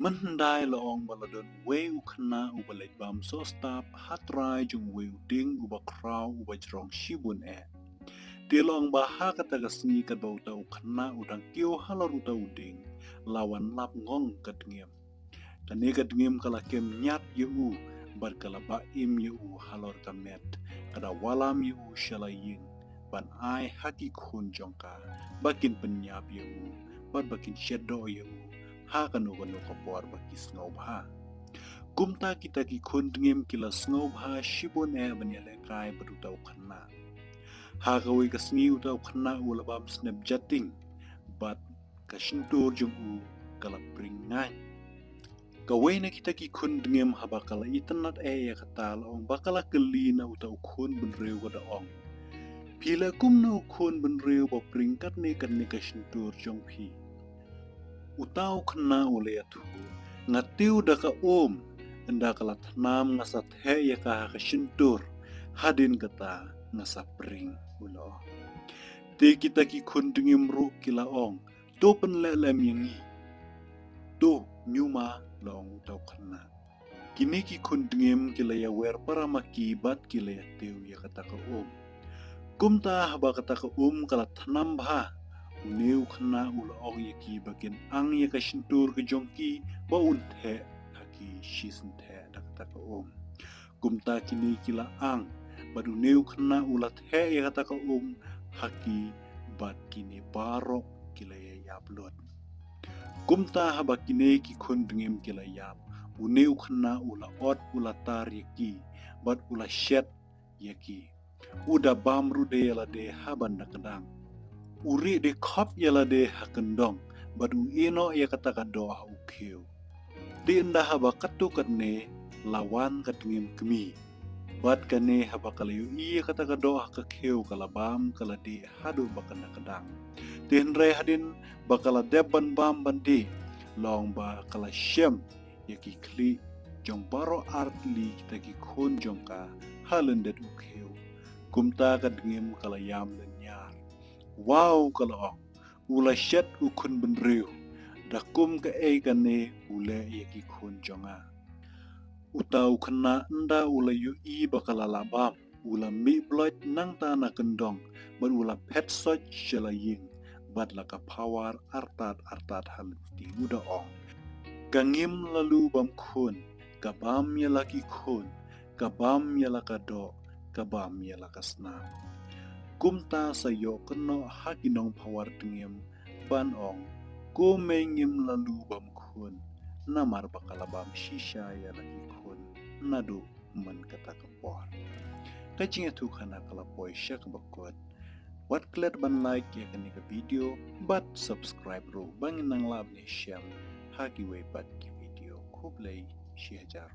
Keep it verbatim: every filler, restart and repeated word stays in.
Mynhyndai la ong ba la don uwei u khynnah uba leit bam sohstap ha trai jong uwei u dieng uba khraw uba jrong shibun eh. Te la ong ba ha kata ka sngi katba uta u khynnah u dang kiew halor uta u dieng, la wan lap ngong ka dngiem. Kane ka dngiem ka la kem ñiat ïa u bad ka la bah im ïa u halor ka met, ka da wallam ïa u sha la ïing ban ai ha ki khun jong ka ba kin pynïap ïa u bad ba kin shet doh ïa u ha kano kano ka por ba ki sngewbha. Kumta kita ki khun dngiem ki la sngewbha shibun eh ban ïalehkai bad uta u khynnah. Ha kawei ka sngi uta u khynnah u la bam snep jating bad ka shyntur jong u ka la pring ngaiñ. Kawei na kita ki khun dngiem haba ka la itynnad eh ïa kata la ong ba ka la kylli na uta u khun bynriew ka da ong, phi leh kumno u khun bynriew ba pring katne katne ka shyntur jong phi? Uta u khynnah u la ïathuh, nga tiew da ka um, ynda ka la thnam nga sa theh ïa ka ha ka shyntur, hadien kata nga sa pring, u la ong. Te kita ki khun dngiem ruh ki la ong, to pynleh lem ïa ngi. To, ñiuma, la ong uta u khynnah. Kine ki khun dngiem ki la ïawer para ma ki bad ki la ïatiew ïa kata ka um. Kumta haba kata ka um ka la thnam bha, une u khynnah u la ong ïa ki ba kin ang ïa ka shyntur ka jong ki ba un theh ha ki shisyntheh da kata ka um. Kumta kine ki la ang bad une u khynnah u la theh ïa kata ka um ha ki bad kine baroh ki la ïa ïap lut. Kumta haba kine ki khun dngiem ki la ïap, une u khynnah u la ot u la tar ïa ki bad u la shet ïa ki. U da bam ruh de ïa lade ha ban da kdang. U rieh de khop ïa lade ha kyndong bad u ïehnoh ïa kata ka doh ha u khiew. Te ynda haba katto katne la wan ka dngiem kmie. Bad kane haba ka la ïohi ïa kata ka doh ha ka khiew ka la bam ka la dih haduh ba kan da kdang. Te hynrei hadien ba ka la dep ban bam ban dih, la ong ba ka la shem ïa ki khlieh jong baroh artylli kita ki khun jong ka ha lyndet u khiew. Kumta ka dngiem ka la ïam lynñiar. Wow, ka la ong. U la shet u khun bynriew. Da kum kaei kane u leh ïa ki khun jong nga? Uta u khynnah ynda u la ïohi ba ka la lah bam, u la mih bloit nangta na kyndong bad u la phet soit sha la ïing bad la ka phawar artat artat ha lynti, u da ong, ka ngim la luh bam khun, ka bam ïa la ki khun, ka bam ïa la ka doh, ka bam ïa la ka snam. Kumta sa ïoh kynnoh ha ki nongphawar dngiem ban ong, ko mei ngim la luh bam khun, namar ba ka la bam shisha ïa la ki khun naduh man kata ka por. Ka jingïathuhkhana ka la poi sha kaba kut. Wat klet ban like ïa kane ka video bad subscribe ruh ba ngin nang lah ban ïashem ha kiwei pat ki video. Khublei shihajar.